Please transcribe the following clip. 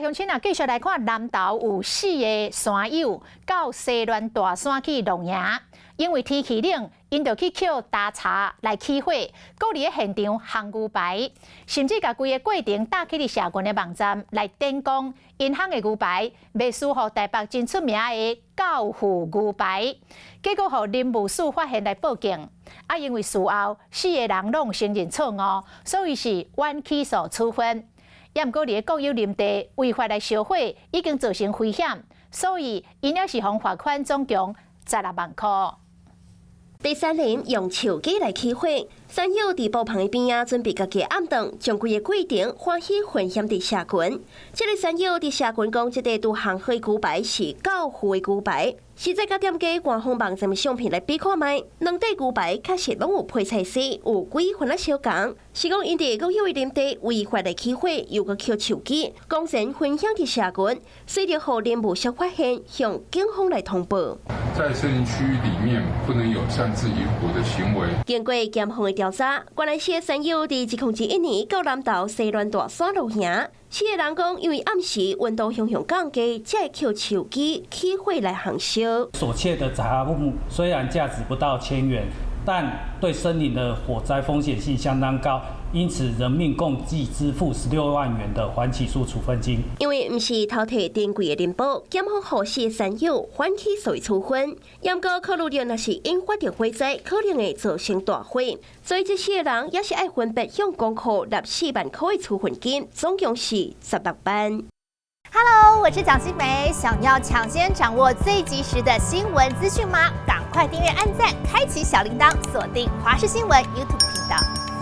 鄉親啊，繼續來看南投有四个山友到西巒大山去露營，因為天氣冷，𪜶就去抾焦柴來起火，閣佇咧現場烘牛排，甚至共規个過程貼去佇社群的網站來展講，𪜶烘的牛排袂輸予台北真出名的教父牛排，結果予林務署發現來報警，啊，因為事後四个人攏承認錯誤，所以是緩起訴處分。也毋過佇咧國有林地違法來燒火，已經造成危險，所以𪜶也是予罰款總共16萬箍。佇山林用樹枝來起火，山友佇布棚的邊仔準備家己的暗頓，將規个過程歡喜分享佇社群。這个山友佇社群講，這塊拄烘好牛排是教父的牛排，實際佮店家官方網站的相片來比看覓，兩塊牛排確實攏有配菜絲，有幾分仔相仝。是講𪜶佇國有的林地違法來起火，又閣抾樹枝，公然分享佇社群，隨著予林務署發現，向警方來通報。在森林區域裡面，不能有擅自引火的行為。經過檢方的調查，原來四个山友佇2021年到南投西巒大山露營，四个人講，因為暗時溫度雄雄降低，才會抾樹枝起火來烘燒。所竊的雜物雖然價值不到千元，但對森林的火災風險性相當高，因此人命共計支付16萬元的緩起訴處分金。因為毋是偷提珍貴的林寶，檢方予四个山友緩起訴處分。毋過考慮著若是引發著火災，可能會造成大火，所以這四个人也是愛分別向公庫納4萬箍的處分金，總共是16萬。 Hello，我是蔣新梅，想要搶先掌握最及時的新聞資訊嗎？趕快訂閱、按讚、開啟小鈴鐺，鎖定華視新聞 YouTube 頻道。